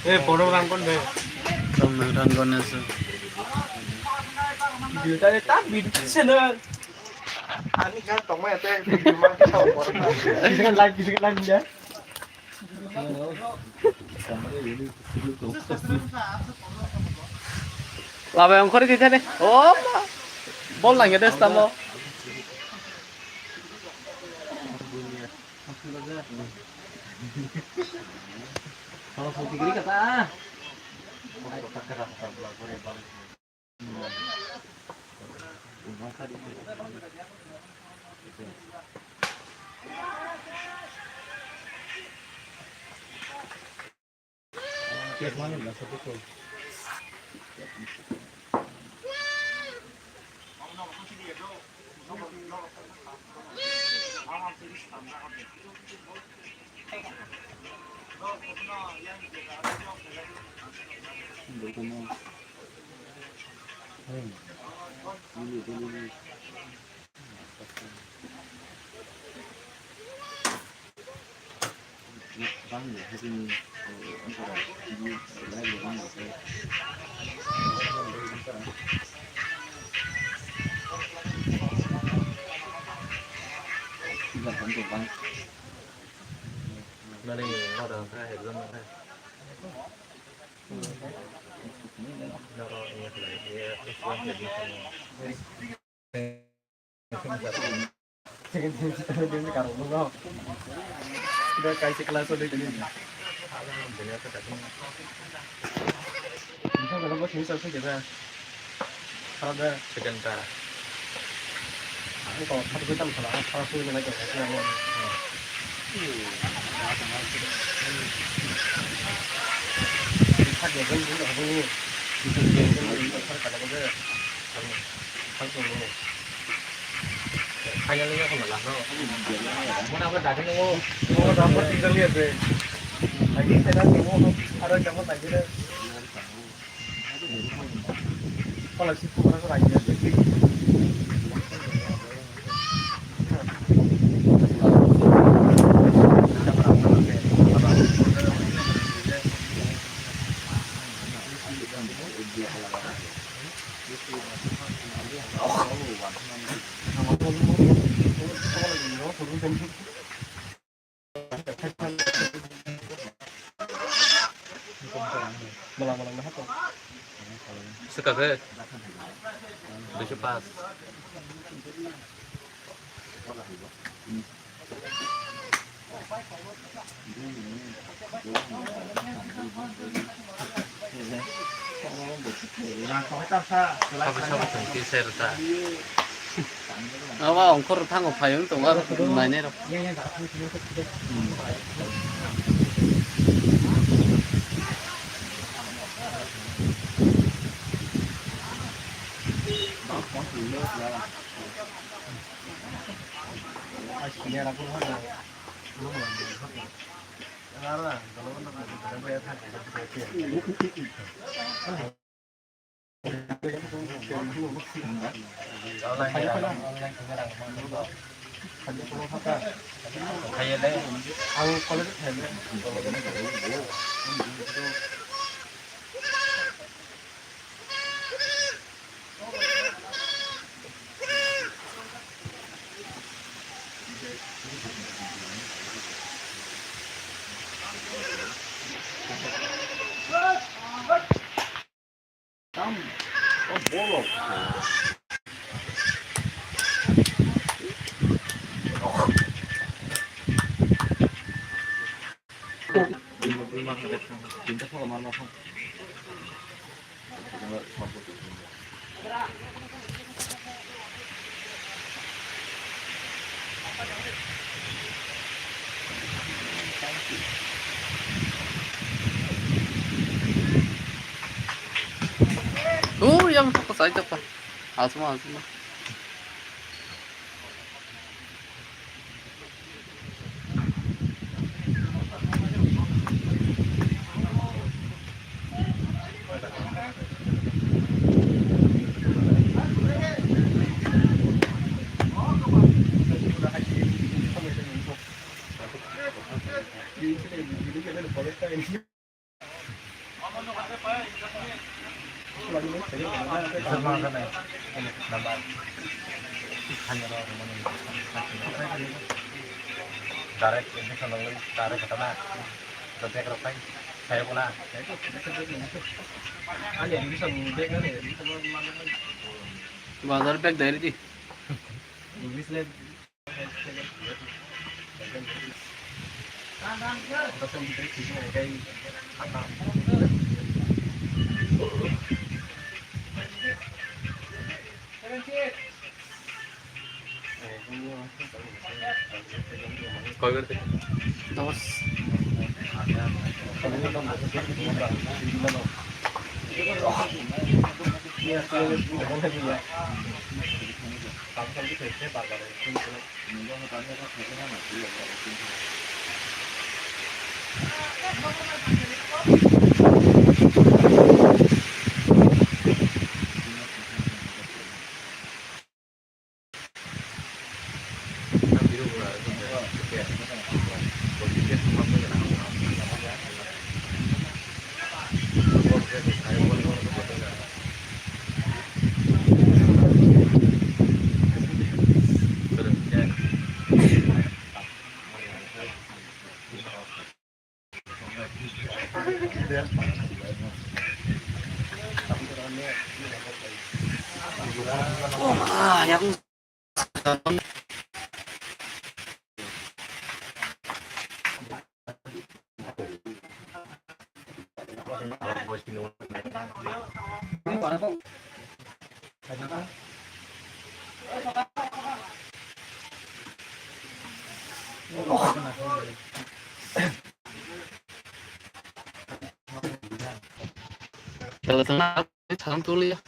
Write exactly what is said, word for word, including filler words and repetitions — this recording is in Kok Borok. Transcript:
Eh, borok rang kon de. Tong nang rang kon aso. Video tare ta video se na. Ani kha tongma ate video ma kha borok. Kisa like, kisa like de. Labai ongkhor kisa de. Oh, bol lagi de stamo. Mani, mora, hai, exam hai. Noro, iya, iya, iya. Kaisa class o dei tini. Bini asa kaisa. Bini asa kaisa. Second ta. Ang kok khat gwi tamo sala, ang kok khat gwi nang kok khat nang. Khat gwi nang kok. Finally, ya, kena lah, no. Mana apa dah kena, oh. Oh, dah apa tinggal lihat deh. Lagi saya dah tengok, ada siapa lagi deh. Swkakhe duiso paanch. Sabo sabo tong kisa rwta. Abo ongkhor thango phai wng tongo aro nainai rok. Oh, yang tak saya tak. Asma, asma. Direct admission nangwi direct khatama. Bag rok phai, phai bo na. Ani admission bag ani admission. Bazar bag dari di. English le. Dos. Kalau tengah, salam tuli ya.